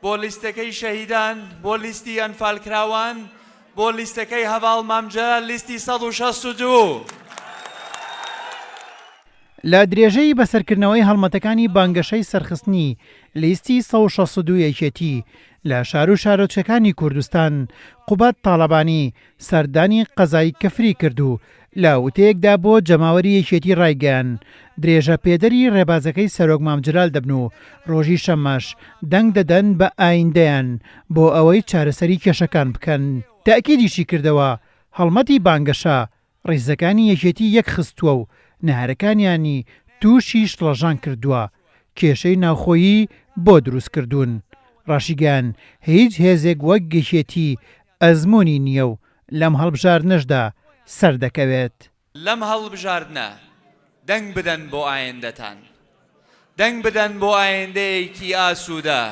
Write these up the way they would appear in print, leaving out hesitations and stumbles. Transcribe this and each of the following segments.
بۆ لیستەکەی شەهیدان، بۆ لیستی ئەنفالکراوان، بۆ لیستەکەی هەڤاڵ مام جەلال لیستی 162. لە درێژەی بەسەرکردنەوەی هەڵمەتەکانی بانگەشەی سەرخستنی لیستی 162 یەکێتی لە شار و شارۆچکەکانی کوردستان، قوباد تاڵەبانی سەردانی قەزای کفری کرد و لە وتەیەکدا بۆ جەماوەری یەکێتی ڕایگەیاند، درێژە پێدەری ڕێبازەکەی سەرۆک مام جەلال دەبن و ڕۆژی شەممەش دەنگ دەدەن بە ئایندەیان بۆ ئەوەی چارەسەری کێشەکان بکەن. تەئکیدیشی کردەوە، هەڵمەتی بانگەشە ڕیزەکانی یەکێتی یەکخستووە و نەیارەکانیانی تووشی شڵەژان کردووە، کێشەی ناوخۆیی بۆ دروستکردوون. ڕاشیگەیاند، هیچ هێزێک وەک یەکێتی ئەزموونی نییە و لەم هەڵبژاردنەشدا سەردەکەوێت. لەم هەڵبژاردنە دەنگ بدەن بۆ ئایندەتان. دەنگ بدەن بۆ ئایندەیەکی ئاسوودە،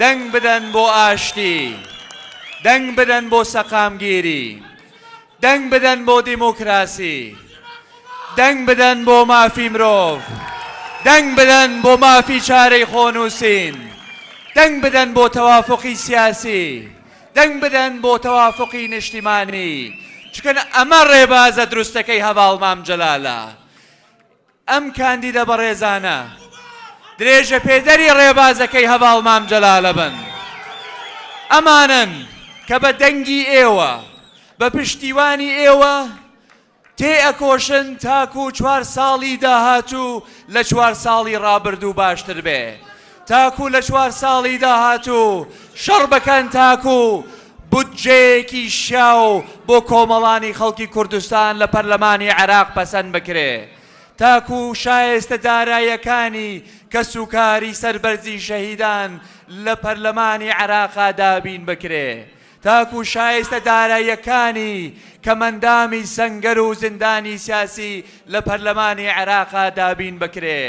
دەنگ بدەن بۆ ئاشتی، دەنگ بدەن بۆ سەقامگیری، دەنگ بدەن بۆ دیموکراسی، دەنگ بدەن بۆ مافی مرۆڤ، دەنگ بدەن بۆ مافی چارەی خۆنووسین، دەنگ بدەن بۆ تەوافوقی سیاسی، دەنگ بدەن بۆ تەوافوقی نیشتیمانی، چونکە ئەمە ڕێبازە دروستەکەی هەڤاڵ مام جەلالە. ئەم کاندیدە بەڕێزانە درێژەپێدەری ڕێبازەکەی هەڤاڵ مام جەلالە بن. ئەمانەن کە بە دەنگی ئێوە، بە پشتیوانی ئێوە تێئەکۆشن تاکوو چوار ساڵی داهاتوو لە چوار ساڵی ڕابردوو باشتر بێ. تاکوو لە چوار ساڵی داهاتوو شەڕ بکەن تاکوو بودجەیەکی شیاو بۆ کۆمەڵانی خەڵکی کوردستان لە پەرلەمانی عێراق پەسەند بکرێ، تاکوو شایستە داراییەکانی کەسوکاری سەربەرزی شەهیدان لە پەرلەمانی عێراقا دابین بکرێ، تاکوو شایستە داراییەکانی کەمئەندامی سەنگەر و زیندانی سیاسی لە پەرلەمانی عێراقا دابین بکرێ.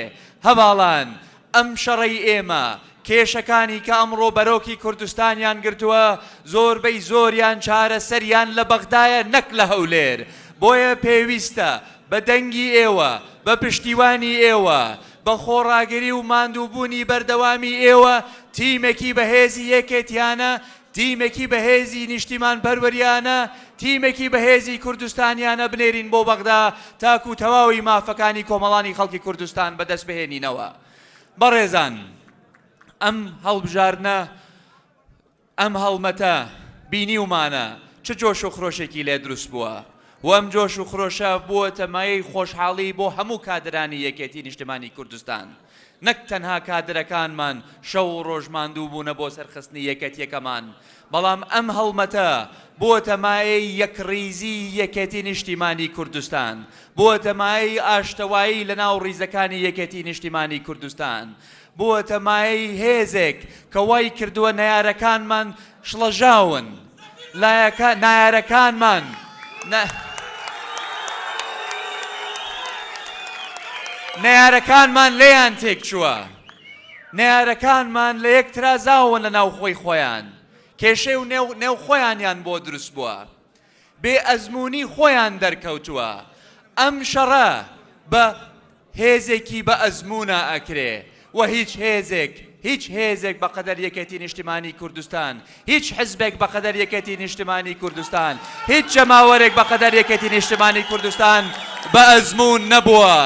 هەڤاڵان ئەم شەڕەی ئێمە، کێشەکانی کە ئەمڕۆ بەرۆکی کوردستانیان گرتووە، زۆربەی زۆریان چارەسەریان لە بەغدایە نەک لە هەولێر، بۆیە پێویستە بە دەنگی ئێوە، بە پشتیوانی ئێوە، بە خۆڕاگری و ماندووبوونی بەردەوامی ئێوە تیمێکی بەهێزی یەکێتیانە، تیمێکی بەهێزی نیشتیمانپەروەریانە، تیمێکی بەهێزی کوردستانیانە بنێرین بۆ بەغدا تاکو تەواوی مافەکانی کۆمەڵانی خەڵکی کوردستان بەدەست بهێنینەوە. بەڕێزان ئەم هەڵبژاردنە، ئەم هەڵمەتە بینیومانە چ جۆش و خرۆشێکی لێ دروست بووە و ئەم جۆش و خرۆشە بووەتە مایەی خۆشحاڵی بۆ هەموو کادرانی یەکێتی نیشتمانی کوردستان. نەک تەنها کادرەکانمان شەو و ڕۆژ ماندوو بوونە بۆ سەرخستنی یەکێتیەکەمان، بەڵام ئەم هەڵمەتە بووەتە مایەی یەکڕیزی یەکێتی نیشتیمانی کوردستان، بووەتە مایەی ئاشتەوایی لەناو ڕیزەکانی یەکێتی نیشتیمانی کوردستان، بووەتە مایەی هێزێک کە وای کردووە نەیارەکانمان شڵەژاون، لایەکە نایارەکانمان نەیارەکانمان لێیان تێکچووە، نەیارەکانمان لە یەک ترازاون لە ناوخۆی خۆیان، کێشەی و نێو خۆیانیان بۆ دروست بووە، بێ ئەزموونی خۆیان دەرکەوتووە، ئەم شەڕە بە هێزێکی بە ئەزموونە ئەکرێ و هیچ هێزێک، هیچ هێزێک بە قەدەر یەکێتی نیشتیمانی کوردستان، هیچ حزبێک بە قەدەر یەکێتی نیشتیمانی کوردستان، هیچ جەماوەرێک بە قەدەر یەکێتی نیشتیمانی کوردستان بە ئەزموون نەبووە.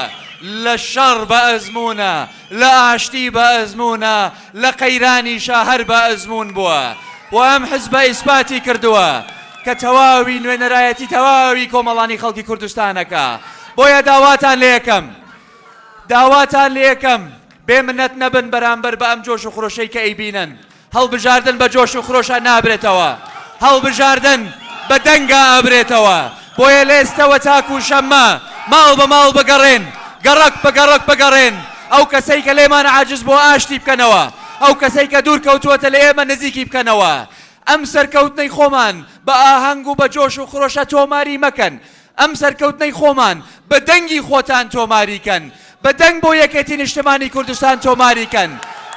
لە شەڕ بە ئەزموونە، لە ئاشتی بە ئەزموونە، لە قەیرانیشا هەر بە ئەزموون بووە و ئەم حزبە ئیسپاتی کردووە کە تەواوی نوێنەرایەتی تەواوی کۆمەڵانی خەڵکی کوردستان ئەکا. بۆیە داواتان لێکەم، داواتان لێکەم بێ منەت نەبن بەرامبەر بە ئەم جۆش و خرۆشەی کە ئەیبینن. هەڵبژاردن بە جۆش و خرۆشە نابرێتەوە، هەڵبژاردن بە دەنگا ئەبرێتەوە. بۆیە لە ئێستەوە تاکوو شەممە ماڵ بە ماڵ بگەڕێن، گەڕەک بە گەڕەک بگەڕێن، ئەو کەسەی کە لێمان عاجز بووە ئاشتی بکەنەوە، ئەو کەسەی کە دوور کەوتووەتە لە ئێمە نزیکی بکەنەوە. ئەم سەرکەوتنەی خۆمان بە ئاهەنگ و بە جۆش و خرۆشە تۆماری مەکەن، ئەم سەرکەوتنەی خۆمان بە دەنگی خۆتان تۆماری کەن، بە دەنگ بۆ یەکێتی نیشتمانی کوردستان تۆماری کەن.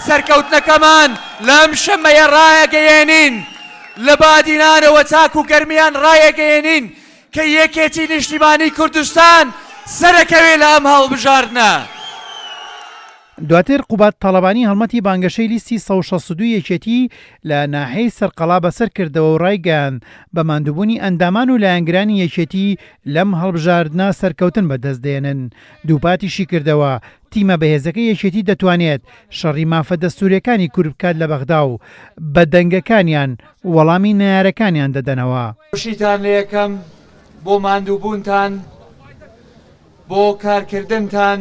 سەرکەوتنەکەمان لەم شەممەیە ڕایەگەیەنین، لە بادینانەوە تاکو گەرمیان ڕایەگەیەنین کە یەکێتی نیشتیمانی کوردستان سەرەکەوێ لە ئەم هەڵبژاردنە. دواتر قوباد تاڵەبانی هەڵمەتی بانگەشەی لیستی 162 یەکێتی لە ناحیەی سەرقەڵا بەسەر کردەوە و ڕایگەیاند، بە ماندووبوونی ئەندامان و لایەنگرانی یەکێتی لەم هەڵبژاردنە سەرکەوتن بەدەست دێنن. دووپاتیشی کردەوە، تیمە بەهێزەکەی یەکێتی دەتوانێت شەڕی مافە دەستوورییەکانی کورد بکات لە بەغدا و بە دەنگەکانیان وەڵامی نەیارەکانیان دەدەنەوە. خۆشیتان لێکەم بۆ ماندووبوونتان، بۆ کارکردنتان،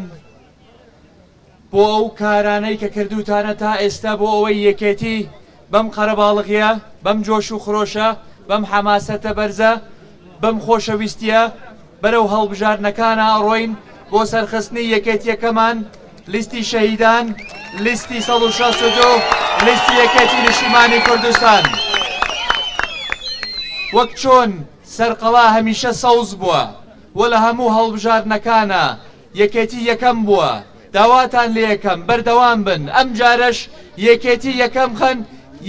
بۆ ئەو کارانەی کە کردووتانە تا ئێستا بۆ ئەوەی یەکێتی بەم قەرەباڵغییە، بەم جۆش و خرۆشە، بەم حەماسەتە بەرزە، بەم خۆشەویستییە بەرەو هەڵبژاردنەکانە ئەڕۆین بۆ سەرخستنی یەکێتییەکەمان، لیستی شەهیدان، لیستی 162، لیستی یەکێتی نیشتیمانی کوردستان. وەک چۆن سەرقەڵا هەمیشە سەوز بووە و لە هەموو هەڵبژاردنەکانا یەکێتی یەکەم بووە داواتان لێکەم بەردەوام بن ئەمجارەش یەکێتی یەکەم خەن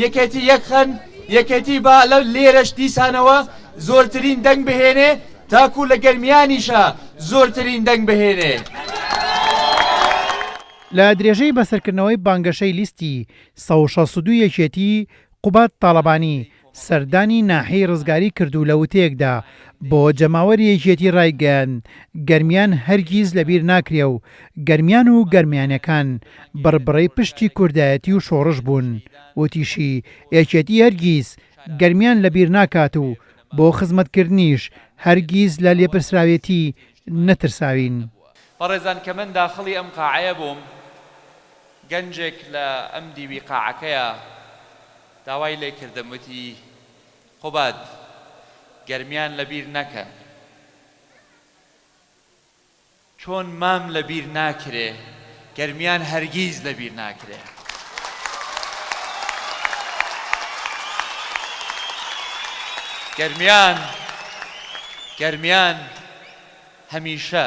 یەکێتی یەک خەن یەکێتی با لە لێرەش دیسانەوە زۆرترین دەنگ بهێنێ تاکو لە گەرمیانیشا زۆرترین دەنگ بهێنێ. لە درێژەی بەسەرکردنەوەی بانگەشەی لیستی 162 یەکێتی، قوباد تاڵەبانی، سەردانی ناحیەی ڕزگاری کرد و لە وتەیەکدا بۆ جەماوەری یەکێتی ڕایگەیاند، گەرمیان هەرگیز لەبیر ناکرێ و گەرمیان و گەرمیانیەکان بڕبڕەی پشتی کوردایەتی و شۆڕش بوون. وتیشی، یەکێتی هەرگیز گەرمیان لەبیر ناکات و بۆ خزمەتکردنیش هەرگیز لە لێپرسراوێتی نەترساوین. بەڕێزان کە من داخڵی ئەم قاعەیە بووم گەنجێک لە ئەم دیوی قاعەکەیا داوای لێ کردم وتی، قوباد، گەرمیان لە بیر نەکەن. چۆن مام لە بیر ناکرێ، گەرمیان هەرگیز لە بیر ناکرێ. گەرمیان، گەرمیان هەمیشە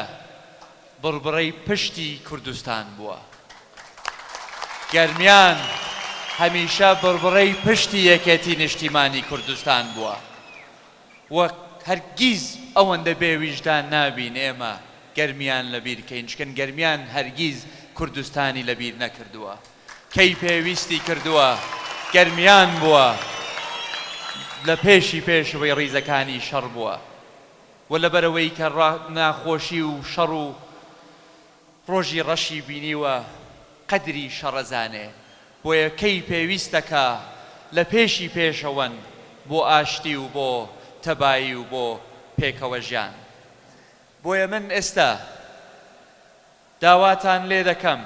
بڕبڕەی پشتی کوردستان بووە. گەرمیان هەمیشە بڕبڕەی پشتی یەکێتی نیشتیمانی کوردستان بووە و هەرگیز ئەوەندە بێ ویژدان نابین ئێمە گەرمیان لەبیر کەین چکن گەرمیان هەرگیز کوردستانی لەبیر نەکردووە کەی پێویستی کردووە گەرمیان بووە لە پێشی پێشەوەی ڕیزەکانی شەڕ بووە و لەبەرئەوەی کە ناخۆشی و شەڕ و ڕۆژی ڕەشی بینیوە قەدری شەڕەزانێ بۆیە کەی پێویستەکا لە پێشی پێشەوەن بۆ ئاشتی و بۆ تەبایی و بۆ پێکەوە ژیان بۆیە من ئێستا داواتان لێ دەکەم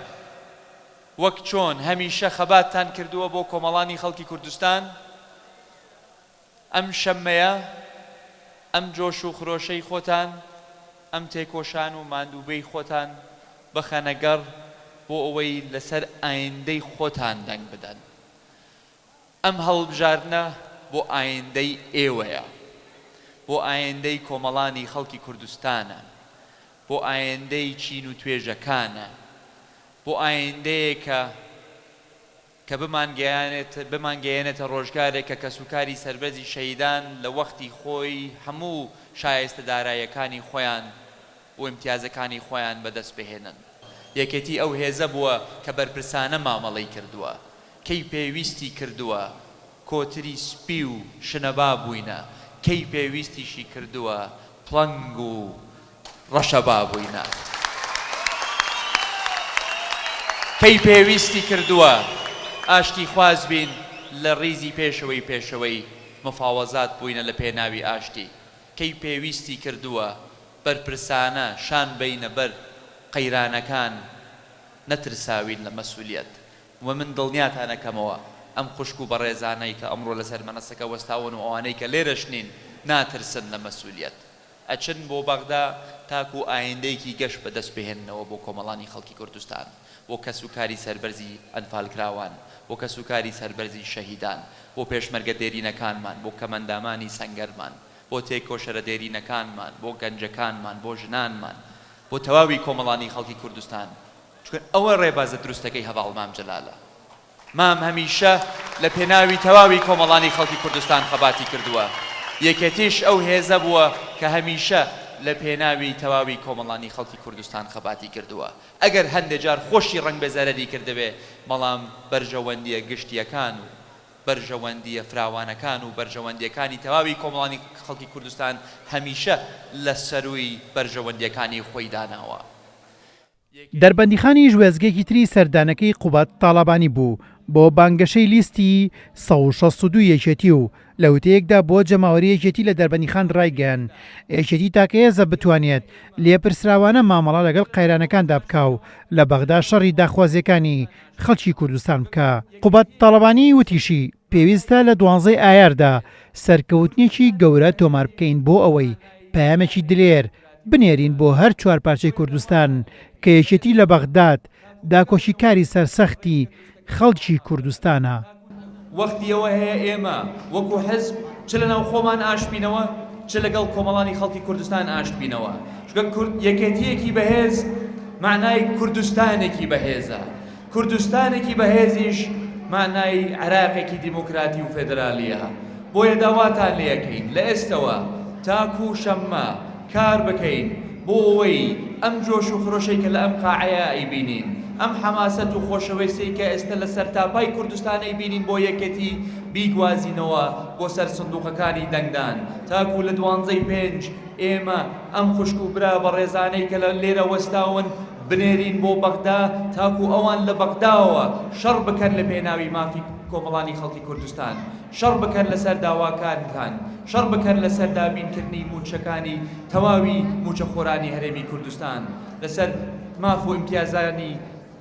وەک چۆن هەمیشە خەباتتان کردووە بۆ کۆمەڵانی خەڵکی کوردستان ئەم شەممەیە، ئەم جۆش و خرۆشەی خۆتان، ئەم تێکۆشان و ماندووبەی خۆتان بخەنە گەڕ بۆ ئەوەی لەسەر ئایندەی خۆتان دەنگ بدەن. ئەم هەڵبژاردنە بۆ ئایندەی ئێوەیە، بۆ ئایندەی کۆمەڵانی خەڵکی کوردستانە، بۆ ئایندەی چین و توێژەکانە، بۆ ئایندەیەکە کە بمانگەیەنێتە ڕۆژگارێک کە کەسوکاری سەربەرزی شەهیدان لە وەختی خۆی هەموو شایستە داراییەکانی خۆیان و ئیمتیازەکانی خۆیان بەدەست بهێنن. یەکێتی ئەو هێزە بووە کە بەرپرسانە مامەڵەی کردووە، کەی پێویستی کردووە کۆتری سپی و شنەبا بووینە، کەی پێویستیشی کردووە پڵنگ و ڕەشەبا بووینە. کەی پێویستی کردووە ئاشتیخواز بین لە ڕیزی پێشەوەی پێشەوەی مفاوەزات بووینە لە پێناوی ئاشتی. کەی پێویستی کردووە بەرپرسانە شان بەینە بەر قەیرانەکان نەترساوین لە مەسولیەت. و من دڵنیاتان ئەکەمەوە ئەم خوشک و بەڕێزانەی کە ئەمڕۆ لەسەر مەنەسەکە وەستاون و ئەوانەی کە لێرەش نین ناترسن لە مەسولیەت. ئەچن بۆ بەغدا تاکو ئایندەیەکی گەش بەدەست بهێننەوە بۆ کۆمەڵانی خەڵکی کوردستان، بۆ کەسوکاری سەربەرزی ئەنفالکراوان، بۆ کەسوکاری سەربەرزی شەهیدان، بۆ پێشمەرگە دێرینەکانمان، بۆ کەمئەندامانی سەنگەرمان، بۆ تێکۆشەرە دێرینەکانمان، بۆ گەنجەکانمان، بۆ ژنانمان، بۆ تەواوی کۆمەڵانی خەڵکی کوردستان، چونکە ئەوە ڕێبازە دروستەکەی هەڤاڵ مام جەلالە. مام هەمیشە لە پێناوی تەواوی کۆمەڵانی خەڵکی کوردستان خەباتی کردووە، یەکێتیش ئەو هێزە بووە کە هەمیشە لە پێناوی تەواوی کۆمەڵانی خەڵکی کوردستان خەباتی کردووە. ئەگەر هەندێ جار خۆشی ڕەنگبێ زەرەری کردبێ، بەڵام بەرژەوەندییە گشتییەکان و بەرژەوەندییە فراوانەکان و بەرژەوەندییەکانی تەواوی کۆمەڵانی خەڵکی کوردستان هەمیشە لە سەرووی بەرژەوەندییەکانی خۆی داناوە. دەربەندیخانیش وێستگەیەکی تری سەردانەکەی قوباد تاڵەبانی بوو بۆ بانگەشەی لیستی 162 یەکێتی و لە وتەیەکدا بۆ جەماوەری یەکێتی لە دەربەندیخان ڕایگەیاند یەکێتی تاکە هێزە بتوانێت لێپرسراوانە مامەڵە لەگەڵ قەیرانەکاندا بکا و لە بەغدا شەڕی داخوازییەکانی خەڵکی کوردستان بکا. قوباد تاڵەبانی وتیشی، پێویستە لە دوانزەی ئایاردا سەرکەوتنێکی گەورە تۆمار بکەین بۆ ئەوەی پەیامێکی دلێر بنێرین بۆ هەر چوار پارچەی کوردستان کە یەکێتی لە بەغداد داکۆکیکاری سەرسەختی خەڵکی کوردستانە. وەختی ئەوە هەیە ئێمە وەکو حزب چ لە ناو خۆمان ئاشت بینەوە چ لەگەڵ کۆمەڵانی خەڵکی کوردستان ئاشت بینەوە، چونکە کورد یەکێتییەکی بەهێز مەعنای کوردستانێکی بەهێزە، کوردستانێکی بەهێزیش مانای عێراقێکی دیموکراتی و فێدرالییە، بۆیە داواتان لێ ئەکەین لە ئێستەوە تاکو شەممە کار بکەین بۆ ئەوەی ئەم جۆش و خرۆشەی کە لە ئەم قاعەیە ئەیبینین، ئەم حەماسەت و خۆشەوەیستیەی کە ئێستە لە سەرتاپای کوردستان ئەیبینین بۆ یەکێتی بیگوازینەوە بۆ سەر سندوقەکانی دەنگدان تاکو لە دوانزەی پێنج ئێمە ئەم خوشک و برا بەڕێزانەی کە لێرە وەستاون بنێرین بۆ بەغدا تاکو ئەوان لە بەغداوە شەڕ بکەن لە پێناوی مافی کۆمەڵانی خەڵکی کوردستان، شەڕ بکەن لەسەر داواکانتان، شەڕ بکەن لەسەر دابینکردنی مووچەکانی تەواوی مووچەخۆرانی هەرێمی کوردستان، لەسەر ماف و ئیمتیازانی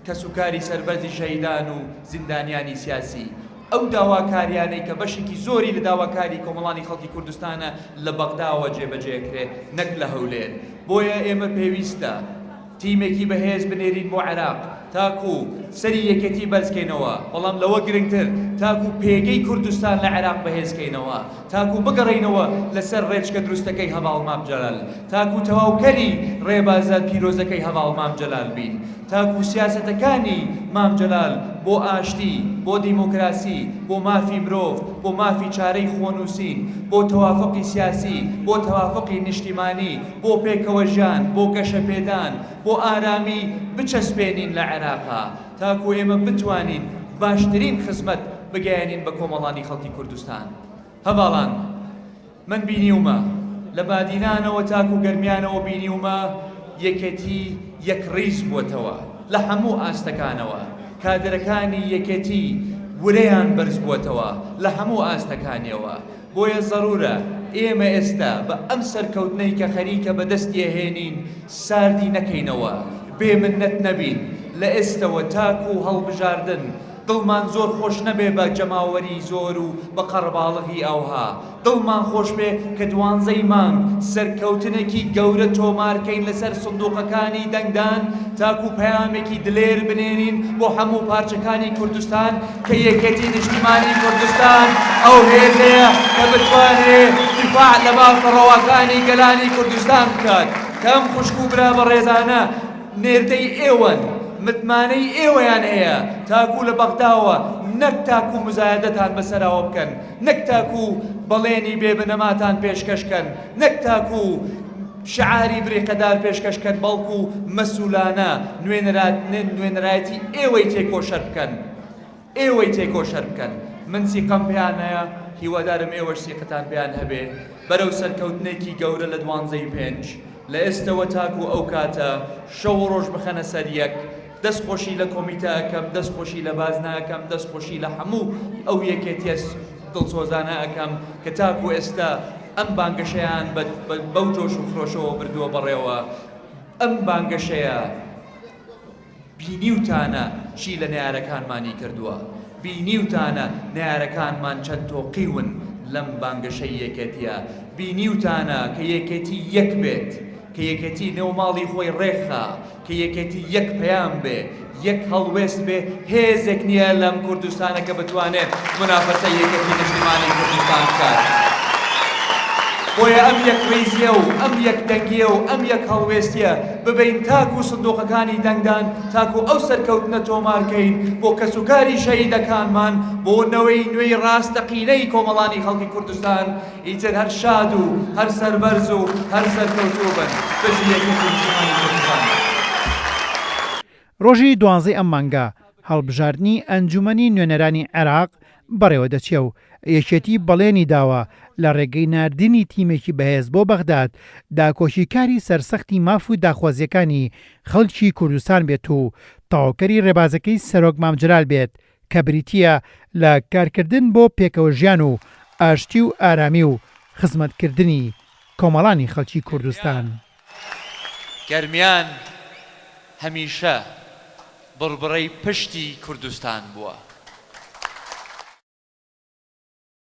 کەسوکاری سەربەرزی شەهیدان و زیندانیانی سیاسی. ئەو داواکاریانەی کە بەشێکی زۆری لە داواکاری کۆمەڵانی خەڵکی کوردستانە لە بەغداوە جێبەجێکرێ نەک لە هەولێر. بۆیە ئێمە پێویستە تیمێکی بەهێز بنێرین بۆ عێراق تاکو سەری یەکێتی بەرزکەینەوە، بەڵام لەوە گرنگتر تاکو پێگەی کوردستان لە عێراق بەهێزکەینەوە، تاکو بگەڕێینەوە لەسەر ڕێچکە دروستەکەی هەڤاڵ مام جەلال، تاکو تەواوکەری ڕێبازە پیرۆزەکەی هەڤاڵ مام جەلال بین. تاکو سیاسەتەکانی مام جەلال بۆ ئاشتی، بۆ دیموکراسی، بۆ مافی مرۆڤ، بۆ مافی چارەی خۆنووسین، بۆ تەوافوقی سیاسی، بۆ تەوافوقی نیشتیمانی، بۆ پێکەوەژیان، بۆ گەشەپێدان، بۆ ئارامی بچەسپێنین لە عێراقا، تاکو ئێمە بتوانین باشترین خزمەت بگەیەنین بە کۆمەڵانی خەڵکی کوردستان. هەڤاڵان من بینیومە لە بادینانەوە تاکو گەرمیانەوە بینیومە یەکێتی یەکڕیز بووەتەوە لە هەموو ئاستەکانەوە کادرەکانی یەکێتی ورەیان بەرزبووەتەوە لە هەموو ئاستەکانیەوە بۆیە زەرورە ئێمە ئێستا بە ئەم سەرکەوتنەی کە خەریکە بەدەستی ئەهێنین ساردی نەکەینەوە بێ منەت نەبین لە ئێستەوە تاکو هەڵبژاردن دڵمان زۆر خۆش نەبێ بە جەماوەری زۆر و بە قەڕەباڵغی ئەوها، دڵمان خۆش بێ کە دوانزەی مانگ سەرکەوتنێکی گەورە تۆمار کەین لەسەر سندوقەکانی دەنگدان تاکو پەیامێکی دلێر بنێرین بۆ هەموو پارچەکانی کوردستان کە یەکێتی نیشتیمانی کوردستان ئەو هێزەیە کە بتوانێ دیفاع لە مافە ڕەواکانی گەلانی کوردستان بکات کە ئەم خوشک و برا بەڕێزانە نێردەی ئێوەن، متمانەی ئێوەیان هەیە تاکو لە بەغداوە نەک تاکو مزایەدەتان بەسەراوە بکەن، نەک تاکو بەڵێنی بێ بنەماتان پێشکەش کەن، نەک تاکو شعاری بریقەدار پێشکەش کەن، بەڵکو مەسولانە نوێنەرایەتی ئێوەی تێکۆشەر بکەن. ئێوەی تێکۆشەر بکەن. من سیقەم پێیان هەیە، هیوادارم ئێوەش سیقەتان پێیان هەبێ، بەرەو سەرکەوتنێکی گەورە لە دوانزەی پێنج، لە ئێستەوە تاکو ئەو کاتە شەو و ڕۆژ بخەنە سەر یەک، دەست خۆشی لە کۆمیتە ئەکەم، دەست خۆشی لە بازنە ئەکەم، دەست خۆشی لە هەموو ئەو یەکێتیە دڵسۆزانە ئەکەم کە تاکو ئێستا ئەم بانگەشەیان بەو جۆش و خرۆشەوە بردووە بەڕێوە، ئەم بانگەشەیە. بینیوتانە چی لە نەیارەکانمانی کردووە، بینیوتانە نەیارەکانمان چەند تۆقیون لەم بانگەشەی یەکێتیە، بینیوتانە کە یەکێتی یەک بێت، کە یەکێتی نێو ماڵی خۆی ڕێکخا، کە یەکێتی یەک پەیام بێ، یەک هەڵوێست بێ، هێزێک نییە لەم کوردستانە کە بتوانێ مونافەسەی یەکێتی نیشتیمانی کوردستان بکات. بۆیە ئەم یەکڕیزییە و ئەم یەکدەنگییە و ئەم یەکهەڵوێستییە ببەین تاکو سندوقەکانی دەنگدان، تاکو ئەو سەرکەوتنە تۆمارکەین بۆ کەسوکاری شەهیدەکانمان، بۆ نەوەی نوێی ڕاستەقینەی کۆمەڵانی خەڵکی کوردستان، ئیتر هەر شاد و هەر سەربەرز و هەر سەرکەوتوو بن. بژی یەکێتی نیشتمانی کوردستان. ڕۆژی دوانزەی ئەم مانگە هەڵبژاردنی ئەنجومەنی نوێنەرانی عێراق بەڕێوەدەچێ و یەکێتی بەڵێنی داوە لە ڕێگەی ناردنی تیمێکی بەهێز بۆ بەغداد داکۆکیکاری سەرسەختی ماف و داخوازییەکانی خەڵکی کوردستان بێت و تەواوکەری ڕێبازەکەی سەرۆک مام جەلال بێت کە بریتییە لە کارکردن بۆ پێکەوەژیان و ئاشتی و ئارامی و خزمەتکردنی کۆمەڵانی خەڵکی کوردستان. گەرمیان هەمیشە بڕبڕەی پشتی کوردستان بووە.